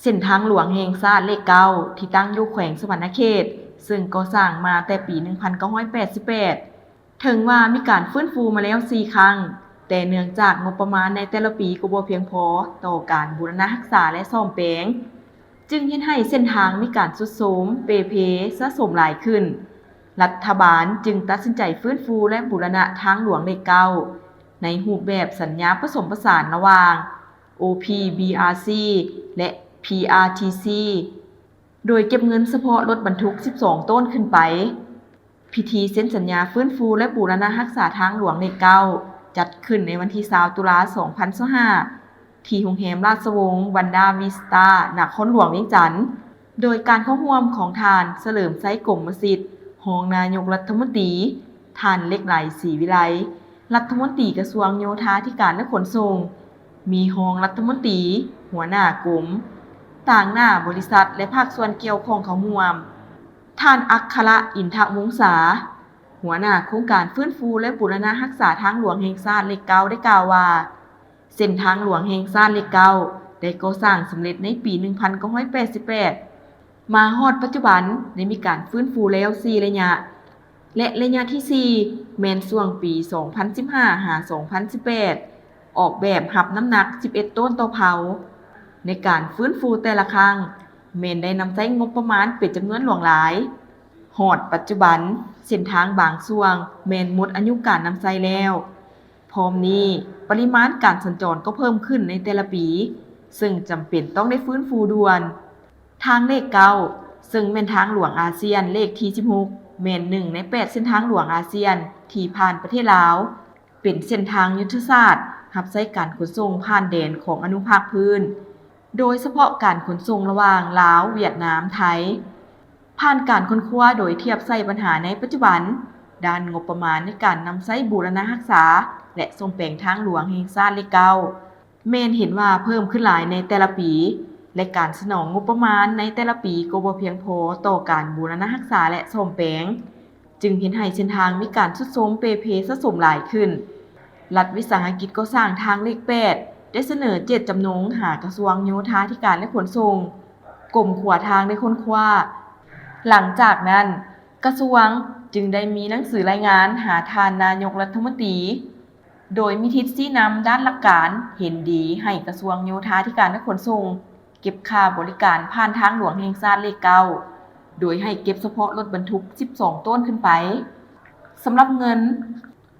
ເສັ້ນທາງຫຼວງແຫ່ງຊາດເລກເກົ້າ ທີ່ຕັ້ງຢູ່ແຂວງສະຫວັນນະເຂດ, ເຊິ່ງກໍ່ສ້າງມາແຕ່ປີໜຶ່ງພັນເກົ້າຮ້ອຍແປດສິບແປດ. ເຖິງວ່າມີການຟື້ນຟູມາແລ້ວສີ່ຄັ້ງ, ແຕ່ເນື່ອງຈາກງົບປະມານໃນແຕ່ລະປີກໍບໍ່ພຽງພໍຕໍ່ການບູລະນະຮັກສາ ແລະ ສ້ອມແປງ, ຈຶ່ງເຮັດໃຫ້ເສັ້ນທາງມີການຊຸດໂຊມ, ເປ່ເພ, ຊະໂຊມຫຼາຍຂຶ້ນ. ລັດຖະບານຈຶ່ງຕັດສິນໃຈຟື້ນຟູ ແລະ ບູລະນະທາງຫຼວງເລກເກົ້າ ໃນຮູບແບບສັນຍາປະສົມປະສານລະຫວ່າງ ໂອພີບີອາຊີ ແລະ ພີອາທີຊີ ໂດຍເກັບເງິນສະເພາະລົດບັນທຸກສິບສອງໂຕນຂຶ້ນໄປ. ພິທີເຊັນສັນຍາຟື້ນຟູ ແລະ ບູລະນະຮັກສາທາງຫຼວງເລກເກົ້າ ຈັດຂຶ້ນໃນວັນທີຊາວ ຕຸລາ ສອງພັນຊາວຫ້າ ທີ່ໂຮງແຮມລາຊະວົງວັນດາວິສຕາ ນະຄອນຫຼວງວຽງຈັນ, ໂດຍການເຂົ້າຮ່ວມຂອງທ່ານ ສະເຫຼີມໄຊ ກົມມະສິດ ຮອງນາຍົກລັດຖະມົນຕີ, ທ່ານ ເລັກໄຫຼ ສີວິໄລ ລັດຖະມົນຕີກະຊວງໂຍທາທິການ ແລະ ຂົນສົ່ງ, ມີຮອງລັດຖະມົນຕີ, ຫົວໜ້າກົມ, ຕາງໜ້າບໍລິສັດ ແລະ ພາກສ່ວນກ່ຽວຂ້ອງເຂົ້າຮ່ວມ. ທ່ານ ອັກຄະລະ ອິນທະວົງສາ ຫົວໜ້າໂຄງການຟື້ນຟູ ແລະ ບູລະນະຮັກສາທາງຫຼວງແຫ່ງຊາດເລກເກົ້າ ໄດ້ກ່າວວ່າ ເສັ້ນທາງຫຼວງແຫ່ງຊາດເລກເກົ້າ ໄດ້ກໍ່ສ້າງສຳເລັດໃນປີໜຶ່ງພັນເກົ້າຮ້ອຍແປດສິບແປດ. ມາຮອດປັດຈຸບັນໄດ້ມີການຟື້ນຟູແລ້ວສີ່ໄລຍະ ແລະ ໄລຍະທີສີ່ ແມ່ນຊ່ວງປີສອງພັນສິບຫ້າ ຫາ ສອງພັນສິບແປດ ອອກແບບຮັບນ້ຳໜັກສິບເອັດໂຕນຕໍ່ເພົາ. ໃນການຟື້ນຟູແຕ່ລະຄັ້ງ ແມ່ນໄດ້ນຳໃຊ້ງົບປະມານເປັນຈຳນວນຫຼວງຫຼາຍ. ຮອດປັດຈຸບັນ, ເສັ້ນທາງບາງຊ່ວງແມ່ນໝົດອາຍຸການນຳໃຊ້ແລ້ວ. ພ້ອມນີ້, ປະລິມານການສັນຈອນກໍເພີ່ມຂຶ້ນໃນແຕ່ລະປີ, ເຊິ່ງຈຳເປັນຕ້ອງໄດ້ຟື້ນຟູດ່ວນ. ທາງເລກເກົ້າ ເຊິ່ງແມ່ນທາງຫຼວງອາຊຽນເລກທີສິບຫົກ ແມ່ນໜຶ່ງໃນແປດເສັ້ນທາງຫຼວງອາຊຽນທີ່ຜ່ານປະເທດລາວ, ເປັນເສັ້ນທາງຍຸດທະສາດຮັບໃຊ້ການຂົນສົ່ງຜ່ານແດນຂອງອະນຸພາກພື້ນ, ໂດຍສະເພາະການຂົນສົ່ງລະຫວ່າງລາວ, ຫວຽດນາມ, ໄທ. ຜ່ານການຄົ້ນຄວ້າໂດຍທຽບໃສ່ບັນຫາໃນປັດຈຸບັນ, ດ້ານງົບປະມານໃນການນຳໃຊ້ບູລະນະຮັກສາ ແລະ ສ້ອມແປງທາງຫຼວງແຫ່ງຊາດເລກເກົ້າ ແມ່ນເຫັນວ່າເພີ່ມຂຶ້ນຫຼາຍໃນແຕ່ລະປີ ແລະ ການສະໜອງງົບປະມານໃນແຕ່ລະປີກໍບໍ່ພຽງພໍຕໍ່ການບູລະນະຮັກສາ ແລະ ສ້ອມແປງ, ຈຶ່ງເຮັດໃຫ້ເສັ້ນທາງມີການຊຸດໂຊມເປ່ເພຊະໂຊມຫຼາຍຂຶ້ນ. ລັດວິສາຫະກິດກໍ່ສ້າງທາງເລກແປດ ໄດ້ສະເໜີເຈດຈຳນົງຫາກະຊວງໂຍທາທິການ ແລະ ຂົນສົ່ງ, ກົມຂົວທາງໄດ້ຄົ້ນຄວ້າ. ຫຼັງຈາກນັ້ນ, ກະຊວງຈຶ່ງໄດ້ມີໜັງສືລາຍງານຫາທ່ານນາຍົກລັດຖະມົນຕີ, ໂດຍມີທິດຊີ້ນຳດ້ານຫຼັກການເຫັນດີໃຫ້ກະຊວງໂຍທາທິການ ແລະ ຂົນສົ່ງ ເກັບຄ່າບໍລິການຜ່ານທາງຫຼວງແຫ່ງຊາດເລກເກົ້າ ໂດຍໃຫ້ເກັບສະເພາະລົດບັນທຸກສິບສອງໂຕນຂຶ້ນໄປ. ສຳລັບເງິນ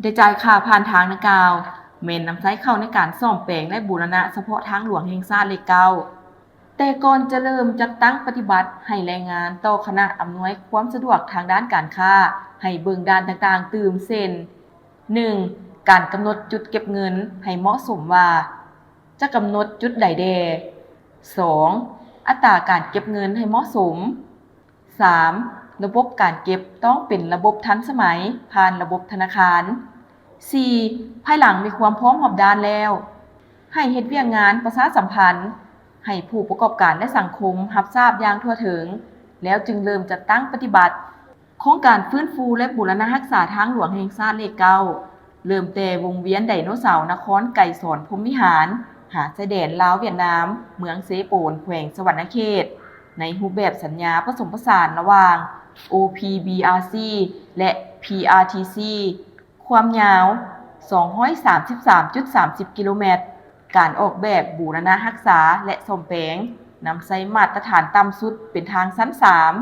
ໄດ້ຈ່າຍຄ່າຜ່ານທາງດັ່ງກ່າວ ແມ່ນນຳໃຊ້ເຂົ້າໃນການສ້ອມແປງ ແລະ ບູລະນະສະເພາະທາງຫຼວງແຫ່ງຊາດເລກເກົ້າ. ແຕ່ກ່ອນຈະເລີ່ມຈັດຕັ້ງປະຕິບັດ ໃຫ້ລາຍງານຕໍ່ຄະນະອຳນວຍຄວາມສະດວກທາງດ້ານການຄ້າ ໃຫ້ເບິ່ງດ້ານຕ່າງໆຕື່ມ ເຊັ່ນ: ໜຶ່ງ ການກຳນົດຈຸດເກັບເງິນໃຫ້ເໝາະສົມວ່າ ຈະກຳນົດຈຸດໃດແດ່. ສອງ ອັດຕາການເກັບເງິນໃຫ້ເໝາະສົມ. ສາມ ລະບົບການເກັບຕ້ອງເປັນລະບົບທັນສະໄໝ ຜ່ານລະບົບທະນາຄານ. ສີ່ ພາຍຫຼັງມີຄວາມພ້ອມຮອບດ້ານແລ້ວ, ໃຫ້ເຮັດວຽກງານປະຊາສຳພັນໃຫ້ຜູ້ປະກອບການ ແລະ ສັງຄົມຮັບຊາບຢ່າງທົ່ວເຖິງ, ແລ້ວຈຶ່ງເລີ່ມຈັດຕັ້ງປະຕິບັດ. ໂຄງການຟື້ນຟູ ແລະ ບູລະນະຮັກສາທາງຫຼວງແຫ່ງຊາດເລກເກົ້າ ເລີ່ມແຕ່ວົງວຽນໄດໂນເສົານະຄອນໄກສອນພົມວິຫານ ຫາຊາຍແດນລາວ-ຫວຽດນາມ, ເມືອງເຊໂປນ, ແຂວງສະຫວັນນະເຂດ ໃນຮູບແບບສັນຍາປະສົມປະສານລະຫວ່າງ ໂອພີບີອາຊີ ແລະ ພີອາທີຊີ ຄວາມຍາວສອງຮ້ອຍສາມສິບສາມຈຸດສາມສິບກິໂລແມັດ. ການອອກແບບ, ບູລະນະຮັກສາ ແລະ ສ້ອມແປງ ນຳໃຊ້ມາດຕະຖານຕ່ຳສຸດເປັນທາງຊັ້ນສາມ,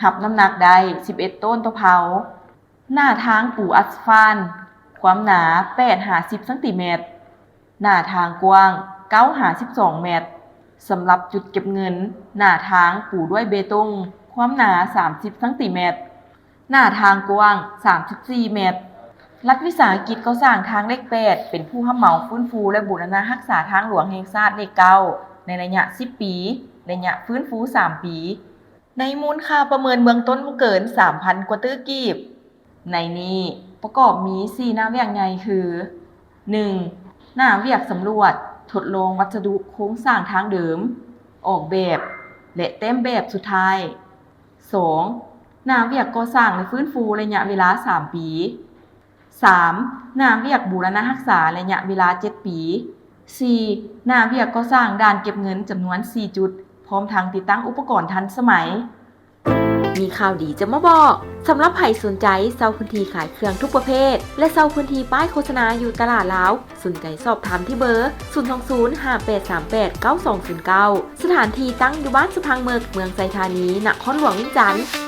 ຮັບນ້ຳໜັກໄດ້ສິບເອັດໂຕນຕໍ່ເພົາ. ໜ້າທາງປູອາສຟານ, ຄວາມໜາແປດຫາສິບຊັງຕີແມັດ, ໜ້າທາງກວ້າງເກົ້າຫາສິບສອງແມັດ. ສຳລັບຈຸດເກັບເງິນ, ໜ້າທາງປູດ້ວຍເບຕົງ, ຄວາມໜາສາມສິບຊັງຕີແມັດ, ໜ້າທາງກວ້າງສາມສິບສີ່ແມັດ. ລັດວິສາຫະກິດກໍ່ສ້າງທາງເລກແປດ ເປັນຜູ້ຮັບເໝົາຟື້ນຟູ ແລະ ບູລະນະຮັກສາທາງຫຼວງແຫ່ງຊາດເລກເກົ້າ ໃນໄລຍະສິບປີ, ໄລຍະຟື້ນຟູສາມປີ. ໃນມູນຄ່າປະເມີນເບື້ອງຕົ້ນບໍ່ເກີນສາມພັນກວ່າຕື້ກີບ. ໃນນີ້ປະກອບມີສີ່ໜ້າວຽກໃຫຍ່ຄື: ໜຶ່ງ ໜ້າວຽກສຳຫຼວດ, ທົດລອງວັດສະດຸໂຄງສ້າງທາງເດີມ, ອອກແບບ ແລະ ແຕ້ມແບບສຸດທ້າຍ. ສອງ ໜ້າວຽກກໍ່ສ້າງ ແລະ ຟື້ນຟູໄລຍະເວລາສາມປີ. ສາມ ໜ້າວຽກບູລະນະຮັກສາໄລຍະເວລາເຈັດປີ. ສີ່ ໜ້າວຽກກໍ່ສ້າງດ່ານເກັບເງິນຈຳນວນສີ່ຈຸດ. ພ້ອມທັງຕິດຕັ້ງອຸປະກອນທັນສະໄໝ. ມີຂ່າວດີຈະມາບອກ. ສຳລັບໃຜສົນໃຈເຊົ່າພື້ນທີ່ຂາຍເຄື່ອງທຸກປະເພດ ແລະ ເຊົ່າພື້ນທີ່ປ້າຍໂຄສະນາຢູ່ຕະຫຼາດລາວ, ສົນໃຈສອບຖາມທີ່ເບີ ສູນສອງສູນ ຫ້າແປດສາມແປດ ເກົ້າສອງສູນເກົ້າ. ສະຖານທີ່ຕັ້ງຢູ່ບ້ານສະພັງເມິກ, ເມືອງໄຊທານີ, ນະຄອນຫຼວງວຽງຈັນ.